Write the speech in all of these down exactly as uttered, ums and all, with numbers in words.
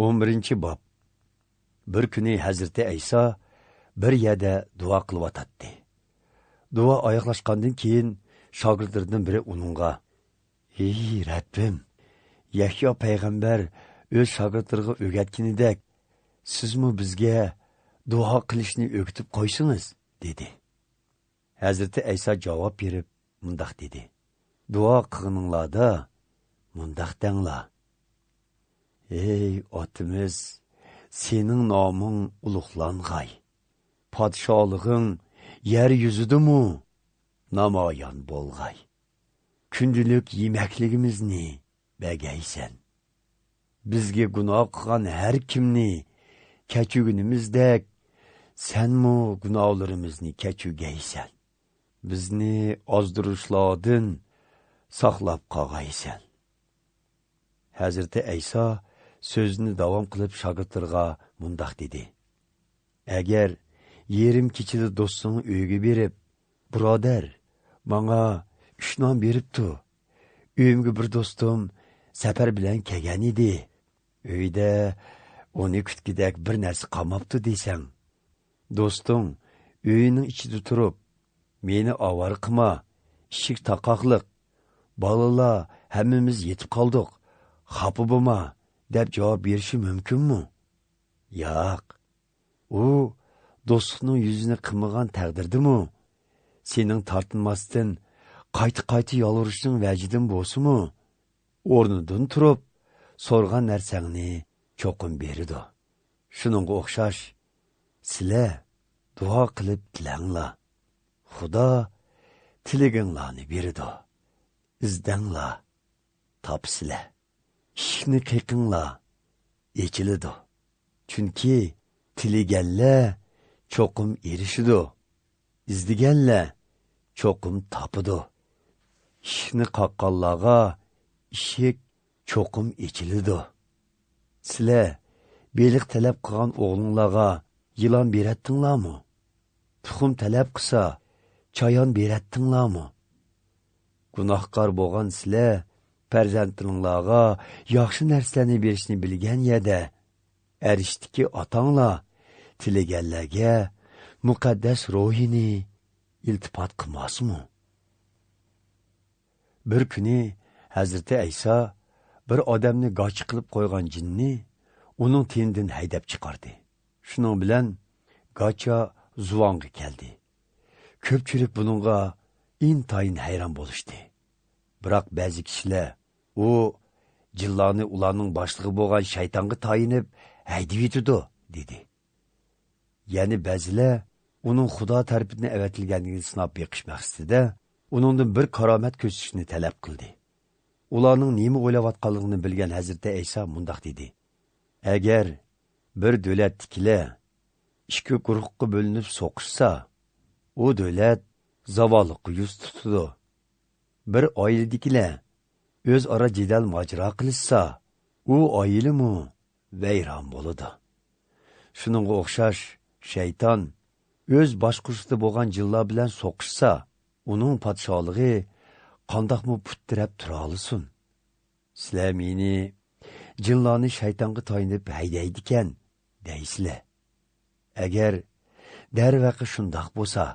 ئون بىرىنچى باب. بىر كۈنى ھەزرىتى ئەيسا بىر يەردە دۇئا قىلىۋاتاتتى. دۇئا ئاياغلاشقاندىن كېيىن شاگىرتلىرىدىن بىرى ئۇنىڭغا، «ھېي، رەببىم، يەھيا پەيغەمبەر ئۆز شاگىرتلىرىغا ئۆگەتكىنىدەك، سىزمۇ بىزگە دۇئا قىلىشنى ئۆگىتىپ قويسىڭىز» دېدى. ھەزرىتى ئەيسا جاۋاب بېرىپ مۇنداق دېدى، «دۇئا قىلغىنىڭلاردا مۇنداق دەڭلار: ھېي ئاتىمىز، سېنىڭ نامىڭ ئۇلۇغلانغاي، پادىشاھلىقىڭ يەر يۈزىدىمۇ نامايان بولغاي. كۈندىلىك يېمەكلىكىمىزنى بەگەيسەن. بىزگە گۇناھ قىلغان ھەر كىمنى كەچۈرگىنىمىزدەك، سەنمۇ گۇناھلىرىمىزنى كەچۈرگەيسەن. بىزنى ئازدۇرۇشلاردىن ساقلاپ قالغايسەن.» ھەزرىتى ئەيسا سۆزىنى داۋام قىلىپ شاگىرتلىرىغا مۇنداق دېدى، «ئەگەر يېرىم كېچىدە دوستۇڭنىڭ ئۆيىگە بېرىپ، بۇرادەر، ماڭا ئۈچ نان بېرىپتۇ، ئۆيۈمگە بىر دوستۇم سەپەر بىلەن كەلگەن ئىدى، ئۆيدە ئۇنى كۈتكۈدەك بىر نەرسە قالماپتۇ دېسەڭ، دوستۇڭ ئۆيىنىڭ ئىچىدە تۇرۇپ، مېنى ئاۋارە قىلما، ئىشىك تاقاقلىق، بالىلار ھەممىمىز يېتىپ قالدۇق، خاپا بولما دەپ جاۋاب بېرىشى مۇمكىنمۇ؟ ياق. ئۇ دوستلۇقنىڭ يۈزىنى قىلمىغان تەقدىردىمۇ، سېنىڭ تارتىنماستىن قايتا-قايتا يالۋۇرۇشنىڭ ۋەجىدىن بولسىمۇ، ئورنىدىن تۇرۇپ، سورىغان نەرسەڭنى چوقۇم بېرىدۇ. شۇنىڭغا ئوخشاش، سىلەر دۇئا قىلىپ تىلەڭلار. خۇدا تىلىگىڭلارنى بېرىدۇ. ئىزدەڭلار، تاپىسىلەر. ئىشىكنى قېقىڭلار، ئېچىلىدۇ. چۈنكى تىلىگەنلەر چوقۇم ئېرىشىدۇ. ئىزدىگەنلەر چوقۇم تاپىدۇ. ئىشىكنى قاققانلارغا ئىشىك چوقۇم ئېچىلىدۇ. سىلەر بېلىق تەلەپ قىلغان ئوغلۇڭلارغا يىلان بېرەتتىڭلارمۇ؟ تۇخۇم تەلەپ قىلسا، چايان بېرەتتىڭلارمۇ؟ گۇناھكار بولغان سىلەر پەرزەنتلىرىڭلارغا ياخشى نەرسىلەرنى بېرىشنى بىلگەن يەردە، ئەرشتىكى ئاتاڭلار تىلىگەنلەرگە مۇقەددەس روھىنى ئىلتىپات قىلماسمۇ؟ بىر كۈنى ھەزرىتى ئەيسا بىر ئادەمنى گاچا قىلىپ قويغان جىننى ئۇنىڭ تېنىدىن ھەيدەپ چىقاردى. شۇنىڭ بىلەن گاچا زۇۋانغا كەلدى. كۆپچىلىك بۇنىڭغا ئىنتايىن ھەيران بولۇشتى. بىراق بەزى كىشىلەر، «ئۇ جىنلارنى ئۇلارنىڭ باشلىقى بولغان شەيتانغا تايىنىپ ھەيدىۋېتىدۇ» دېدى. يەنە بەزىلەر ئۇنىڭ خۇدا تەرىپىدىن ئەۋەتىلگەنلىكىنى سىناپ بېقىش مەقسىتىدە ئۇنىڭدىن بىر كارامەت كۆرسىتىشنى تەلەپ قىلدى. ئۇلارنىڭ نېمە ئويلاۋاتقانلىقىنى بىلگەن ھەزرىتى ئەيسا مۇنداق دېدى، «ئەگەر بىر دۆلەتتىكىلەر ئىككى گۇرۇھقا بۆلۈنۈپ سوقۇشسا، ئۇ دۆلەت زاۋاللىققا يۈز تۇتىدۇ. بىر ئائىلىدىكىلەر ئۆزئارا جېدەل ماجىرا قىلىشسا، ئۇ ئائىلىمۇ ۋەيران بولىدۇ. شۇنىڭغا ئوخشاش، شەيتان ئۆز باشقۇرۇشىدا بولغان جىنلار بىلەن سوقۇشسا، ئۇنىڭ پادىشاھلىقى قانداقمۇ پۇت تىرەپ تۇرالىسۇن؟ سىلەر مېنى جىنلارنى شەيتانغا تايىنىپ ھەيدەيدىكەن دەيسىلەر. ئەگەر دەرۋەقە شۇنداق بولسا،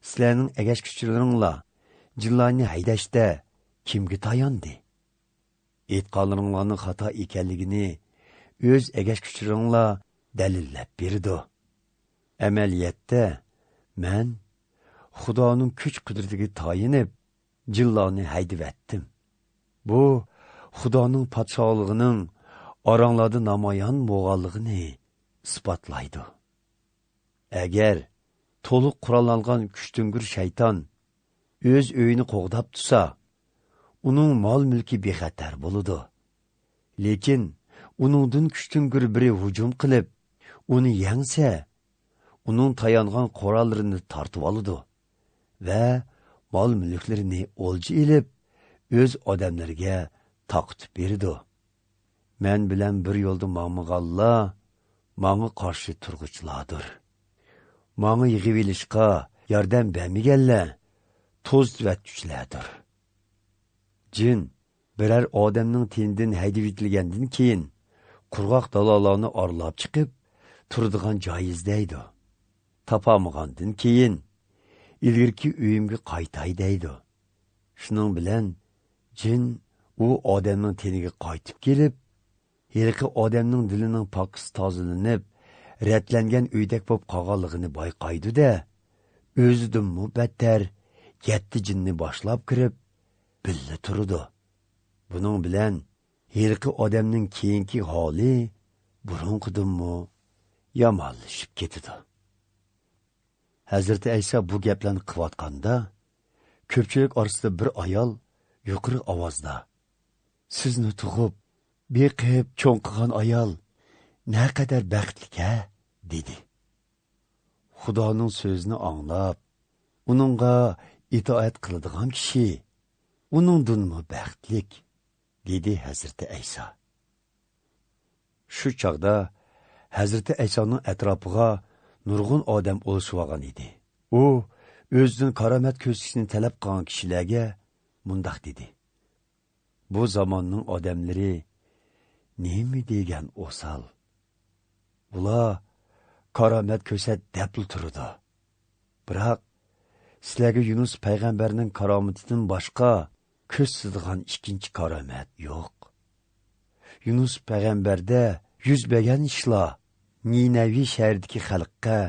سىلەرنىڭ ئەگەشكۈچىلىرىڭلار جىنلارنى ھەيدەشتە كىمگە تاياندى؟ ئېيتقانلىرىڭلارنىڭ خاتا ئىكەنلىكىنى ئۆز ئەگەشكۈچىلىرىڭلار دەلىللەپ بېرىدۇ. ئەمەلىيەتتە، مەن خۇدانىڭ كۈچ-قۇدرىتىگە تايىنىپ، جىنلارنى ھەيدىۋەتتىم. بۇ خۇدانىڭ پادىشاھلىقىنىڭ ئاراڭلاردا نامايان بولغانلىقىنى ئىسپاتلايدۇ. ئەگەر تولۇق قوراللانغان كۈچتۈڭگۈر شەيتان ئۆز ئۆيىنى قوغداپ تۇرسا، ئۇنىڭ مال-مۈلكى بىخەتەر بولىدۇ. لېكىن ئۇنىڭدىن كۈچتۈڭگۈر بىرى ھۇجۇم قىلىپ، ئۇنى يەڭسە، ئۇنىڭ تايانغان قوراللىرىنى تارتىۋالىدۇ ۋە مال-مۈلۈكلىرىنى ئولجا ئېلىپ، ئۆز ئادەملىرىگە تارقىتىپ بېرىدۇ. مەن بىلەن بىر يولدا ماڭمىغانلار ماڭا قارشى تۇرغۇچىلاردۇر. ماڭا يىغىۋېلىشقا ياردەم بەرمىگەنلەر توزۇتۇۋەتكۈچىلەردۇر. جىن بىرەر ئادەمنىڭ تېنىدىن ھەيدىۋېتىلگەندىن كېيىن، قۇرغاق دالالارنى ئارىلاپ چىقىپ، تۇرىدىغان جاي ئىزدەيدۇ. تاپالمىغاندىن كېيىن، ئىلگىرىكى ئۆيۈمگە قايتاي دەيدۇ. شۇنىڭ بىلەن جىن ئۇ ئادەمنىڭ تېنىگە قايتىپ كېلىپ، ھېلىقى ئادەمنىڭ دىلىنىڭ پاكىز تازىلىنىپ، رەتلەنگەن ئۆيدەك بولۇپ قالغانلىقىنى بايقايدۇ-دە، ئۆزىدىنمۇ بەتتەر يەتتە جىننى باشلاپ كىرىپ، بىللە تۇرىدۇ. بۇنىڭ بىلەن ھېلىقى ئادەمنىڭ كېيىنكى ھالى بۇرۇنقىدىنمۇ يامانلىشىپ كېتىدۇ. ھەزرىتى ئەيسا بۇ گەپلەرنى قىلىۋاتقاندا، كۆپچىلىك ئارىسىدا بىر ئايال يۇقىرى ئاۋازدا، «سىزنى تۇغۇپ، بېقىپ، چوڭ قىلغان ئايال نەقەدەر بەختلىك-ھە!» دېدى. خۇدانىڭ سۆزىنى ئاڭلاپ، ئۇنىڭغا ئىتائەت قىلىدىغان كىشى ئۇنىڭدىنمۇ بەختلىك، دېدى ھەزرىتى ئەيسا. شۇ چاغدا ھەزرىتى ئەيسانىڭ ئەتراپىغا نۇرغۇن ئادەم ئولىشىۋالغان ئىدى. ئۇ ئۆزىدىن كارامەت كۆرسىتىشنى تەلەپ قىلغان كىشىلەرگە مۇنداق دېدى: «بۇ زاماننىڭ ئادەملىرى نېمە دېگەن ئوسال! ئۇلار كارامەت كۆرسەت دەپلا تۇرىدۇ. بىراق، سىلەرگە يۇنۇس پەيغەمبەرنىڭ كارامىتىدىن باشقا كۆرسىتىدىغان ئىككىنچى كارامەت يوق. يۇنۇس پەيغەمبەردە يۈز بەرگەن ئىشلار نىنەۋى شەھىرىدىكى خەلققە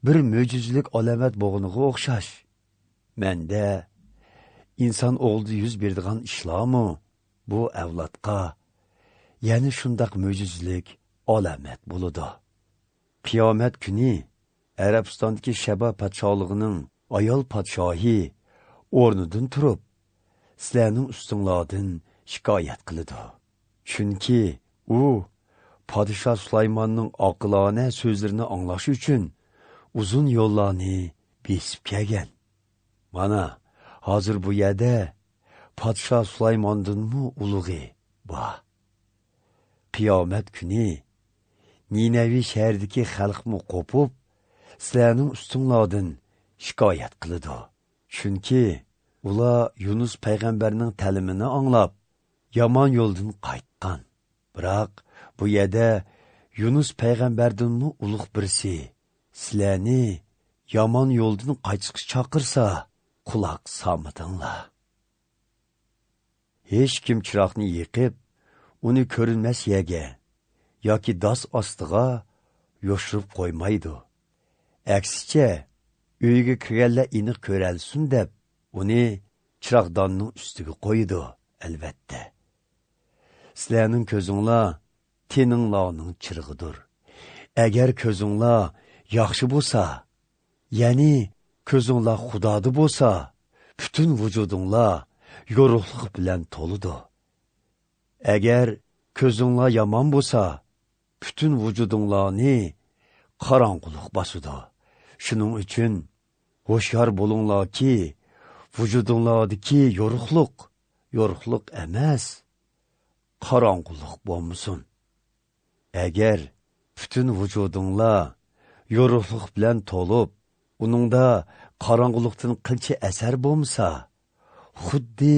بىر مۆجىزىلىك ئالامەت بولغىنىغا ئوخشاش. مەندە، ئىنسان ئوغلىدا يۈز بېرىدىغان ئىشلارمۇ بۇ ئەۋلادقا يەنە شۇنداق مۆجىزىلىك ئالامەت بولىدۇ. قىيامەت كۈنى ئەرەبىستاندىكى شەبا پادىشاھلىقىنىڭ ئايال پادىشاھى ئورنىدىن تۇرۇپ، سىلەرنىڭ ئۈستۈڭلاردىن شىكايەت قىلىدۇ. چۈنكى ئۇ پادىشاھ سۇلايماننىڭ ئاقىلانە سۆزلىرىنى ئاڭلاش ئۈچۈن ئۇزۇن يوللارنى بېسىپ كەلگەن. مانا، ھازىر بۇ يەردە پادىشاھ سۇلايماندىنمۇ ئۇلۇغى بار. قىيامەت كۈنى نىنەۋى شەھىرىدىكى خەلقمۇ قوپۇپ، سىلەرنىڭ ئۈستۈڭلاردىن شىكايەت قىلىدۇ. چۈنكى ئۇلار يۇنۇس پەيغەمبەرنىڭ تەلىمىنى ئاڭلاپ، يامان يولدىن قايتقان. بىراق بۇ يەردە يۇنۇس پەيغەمبەردىنمۇ ئۇلۇغ بىرسى سىلەرنى يامان يولدىن قايتىشقا چاقىرسا، قۇلاق سالمىدىڭلار. ھېچكىم چىراغنى يېقىپ، ئۇنى كۆرۈنمەس يەرگە ياكى داس ئاستىغا يوشۇرۇپ قويمايدۇ. ئەكسىچە، ئۆيگە كىرگەنلەر ئېنىق كۆرەلىسۇن دەپ، ئۇنى چىراغداننىڭ ئۈستىگە قويىدۇ، ئەلۋەتتە. سىلەرنىڭ كۆزۈڭلار تېنىڭلارنىڭ چىرىغىدۇر. ئەگەر كۆزۈڭلار ياخشى بولسا، يەنى كۆزۈڭلار خۇدادا بولسا، پۈتۈن ۋۇجۇدۇڭلار يورۇقلۇق بىلەن تولىدۇ. ئەگەر كۆزۈڭلار يامان بولسا، پۈتۈن ۋۇجۇدۇڭلارنى قاراڭغۇلۇق باسىدۇ. شۇنىڭ ئۈچۈن ھوشيار بولۇڭلاركى، ۋۇجۇدۇڭلاردىكى يورۇقلۇق يورۇقلۇق ئەمەس، قاراڭغۇلۇق بولمىسۇن. ئەگەر پۈتۈن ۋۇجۇدۇڭلار يورۇقلۇق بىلەن تولۇپ، ئۇنىڭدا قاراڭغۇلۇقتىن قىلچە ئەسەر بولمىسا، خۇددى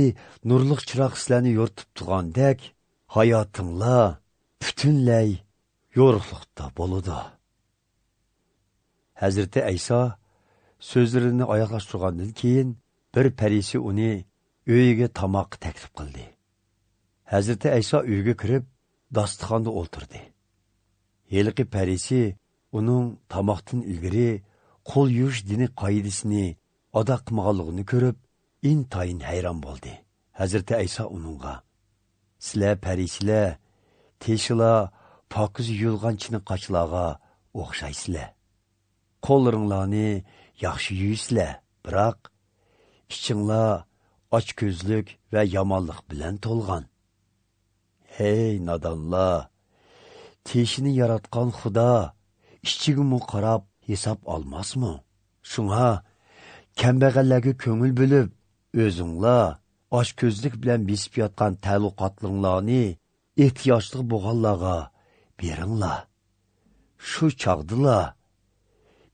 نۇرلۇق چىراغ سىلەرنى يورۇتۇپ تۇرغاندەك، ھاياتىڭلار پۈتۈنلەي يورۇقلۇقتا بولىدۇ. ھەزرىتى ئەيسا سۆزلىرىنى ئاياغلاشتۇرغاندىن كېيىن، بىر پەرىسى ئۇنى ئۆيىگە تاماققا تەكلىپ قىلدى. ھەزرىتى ئەيسا ئۆيگە كىرىپ، داستىخاندا ئولتۇردى. ھېلىقى پەرىسى ئۇنىڭ تاماقتىن ئىلگىرى قول يۇيۇش دىنى قائىدىسىنى ئادا قىلمىغانلىقىنى كۆرۈپ، ئىنتايىن ھەيران بولدى. ھەزرىتى ئەيسا ئۇنىڭغا، سىلەر پەرىسىيلەر تېشىلا پاكىز يۇيۇلغان چىنە قاچىلارغا ئوخشايسىلەر. قوللىرىڭلارنى ياخشى يۇيىسىلەر، بىراق ئىچىڭلار ئاچكۆزلۈك ۋە يامانلىق بىلەن تولغان. ھەي نادانلار! تېشىنى ياراتقان خۇدا ئىچىگىمۇ قاراپ ھېساب ئالماسمۇ؟ شۇڭا كەمبەغەللەرگە كۆڭۈل بۆلۈپ، ئۆزۈڭلار ئاچكۆزلۈك بىلەن بېسىپ ياتقان تەلۇقاتلىرىڭلارنى ئېھتىياجلىق بولغانلارغا بېرىڭلار. شۇ چاغدىلا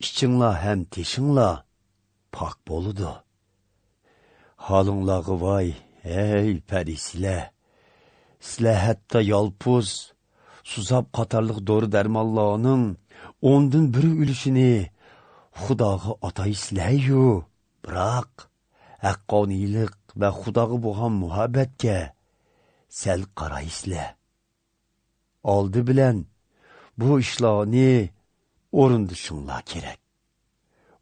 ئىچىڭلار ھەم تېشىڭلار پاك بولىدۇ. ھالىڭلارغا ۋاي، ھەي پەرىسىيلەر! سىلەر ھەتتا يالپۇز، سۇزاپ قاتارلىق دورا-دەرمانلارنىڭ ئوندىن بىر ئۈلۈشىنى خۇداغا ئاتايسىلەيۇ، بىراق ھەققانىيلىق ۋە خۇداغا بولغان مۇھەببەتكە سەل قارايسىلەر. ئالدى بىلەن بۇ ئىشلارنى ئورۇندىشىڭلار كېرەك.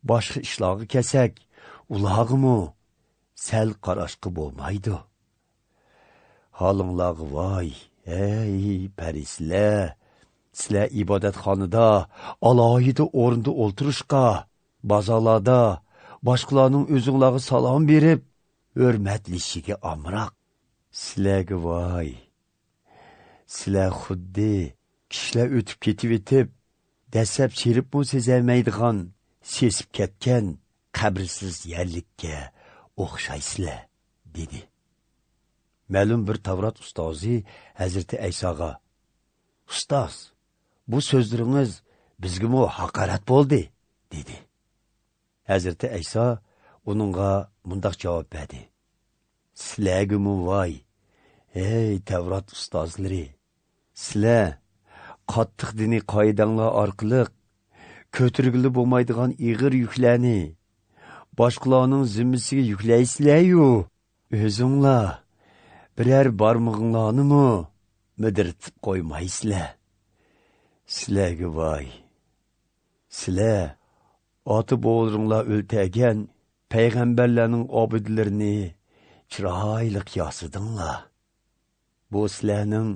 باشقا ئىشلارغا كەلسەك، ئۇلارغىمۇ سەل قاراشقا بولمايدۇ. ھالىڭلارغا ۋاي، ھەي، پەرىسىلەر! سىلەر ئىبادەتخانىدا ئالاھىدە ئورۇندا ئولتۇرۇشقا، بازارلاردا باشقىلارنىڭ ئۆزۈڭلارغا سالام بېرىپ، ھۆرمەتلىشىگە ئامراق. سىلەرگە ۋاي! سىلەر خۇددى كىشىلەر ئۆتۈپ كېتىۋېتىپ، دەسسەپ چىرىپمۇ سېزەلمەيدىغان سېسىپ كەتكەن قەبرىسىز يەرلىككە ئوخشايسىلەر، دېدى. مەلۇم بىر تەۋرات ئۇستازى ھەزرىتى ئەيساغا، «ئۇستاز، بۇ سۆزلىرىڭىز بىزگىمۇ ھاقارەت بولدى» دېدى. ھەزرىتى ئەيسا ئۇنىڭغا مۇنداق جاۋاب بەردى: «سىلەرگىمۇ ۋاي، ھەي تەۋرات ئۇستازلىرى! سىلەر قاتتىق دىنىي قائىدەڭلار ئارقىلىق كۆتۈرگىلى بولمايدىغان ئېغىر يۈكلەرنى باشقىلارنىڭ زىممىسىگە يۈكلەيسىلەريۇ، ئۆزۈڭلار بىرەر بارمىقىڭلارنىمۇ مىدىرلىتىپ قويمايسىلەر. سىلەرگە ۋاي! سىلەر ئاتا-بوۋىلىرىڭلار ئۆلتۈرگەن پەيغەمبەرلەرنىڭ ئابىدىلىرىنى چىرايلىق ياسىدىڭلار. بۇ سىلەرنىڭ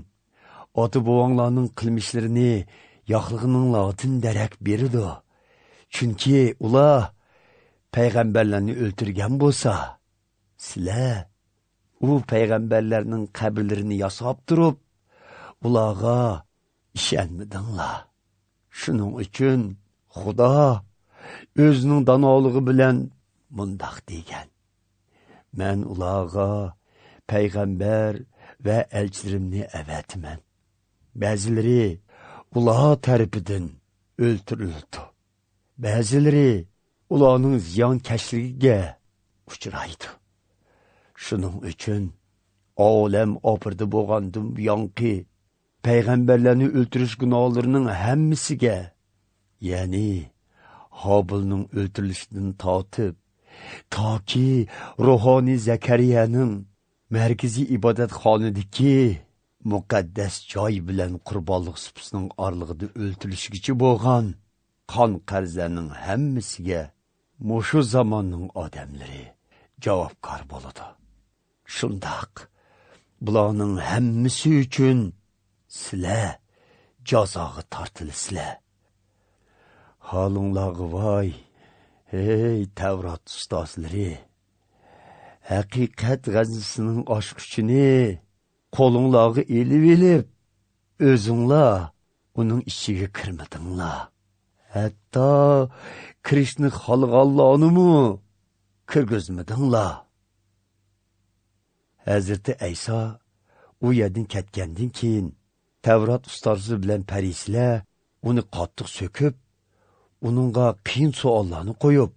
ئاتا-بوۋاڭلارنىڭ قىلمىشلىرىنى ياقلىغىنىڭلاردىن دېرەك بېرىدۇ. چۈنكى ئۇلار پەيغەمبەرلەرنى ئۆلتۈرگەن بولسا، سىلەر ئۇ پەيغەمبەرلەرنىڭ قەبرىلىرىنى ياساپ تۇرۇپ، ئۇلارغا ئىشەنمىدىڭلار. شۇنىڭ ئۈچۈن خۇدا ئۆزىنىڭ دانالىقى بىلەن مۇنداق دېگەن: مەن ئۇلارغا پەيغەمبەر ۋە ئەلچىلىرىمنى ئەۋەتىمەن. بەزىلىرى ئۇلار تەرىپىدىن ئۆلتۈرۈلىدۇ. بەزىلىرى ئۇلارنىڭ زىيانكەشلىكىگە ئۇچرايدۇ. شۇنىڭ ئۈچۈن ئالەم ئاپىرىدە بولغاندىن بۇيانقى پەيغەمبەرلەرنى ئۆلتۈرۈش گۇناھلىرىنىڭ ھەممىسىگە، يەنى ھابىلنىڭ ئۆلتۈرۈلۈشىدىن تارتىپ، تاكى روھانىي زەكەرىيەنىڭ مەركىزىي ئىبادەتخانىدىكى مۇقەددەس جاي بىلەن قۇربانلىق سۇپىسىنىڭ ئارىلىقىدا ئۆلتۈرۈلۈشىگىچە بولغان قان قەرزلەرنىڭ ھەممىسىگە مۇشۇ زاماننىڭ ئادەملىرى جاۋابكار بولىدۇ. شۇنداق، بۇلارنىڭ ھەممىسى ئۈچۈن سىلەر جازاغا تارتىلىسىلەر. ھالىڭلارغا ۋاي، ھەي تەۋرات ئۇستازلىرى! ھەقىقەت غەزنىسىنىڭ ئاچقۇچىنى قولۇڭلارغا ئېلىۋېلىپ، ئۆزۈڭلار ئۇنىڭ ئىچىگە كىرمىدىڭلار. ھەتتا كىرىشنى خالىغانلارنىمۇ كىرگۈزمىدىڭلار. ھەزرىتى ئەيسا ئۇ يەردىن كەتكەندىن كېيىن، تەۋرات ئۇستازلىرى بىلەن پەرىسىيلەر ئۇنى قاتتىق سۆكۈپ، ئۇنىڭغا قىيىن سوئاللارنى قويۇپ،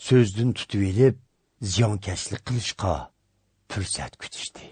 سۆزدىن تۇتۇۋېلىپ، زىيانكەشلىك قىلىشقا پۇرسەت كۈتۈشتى.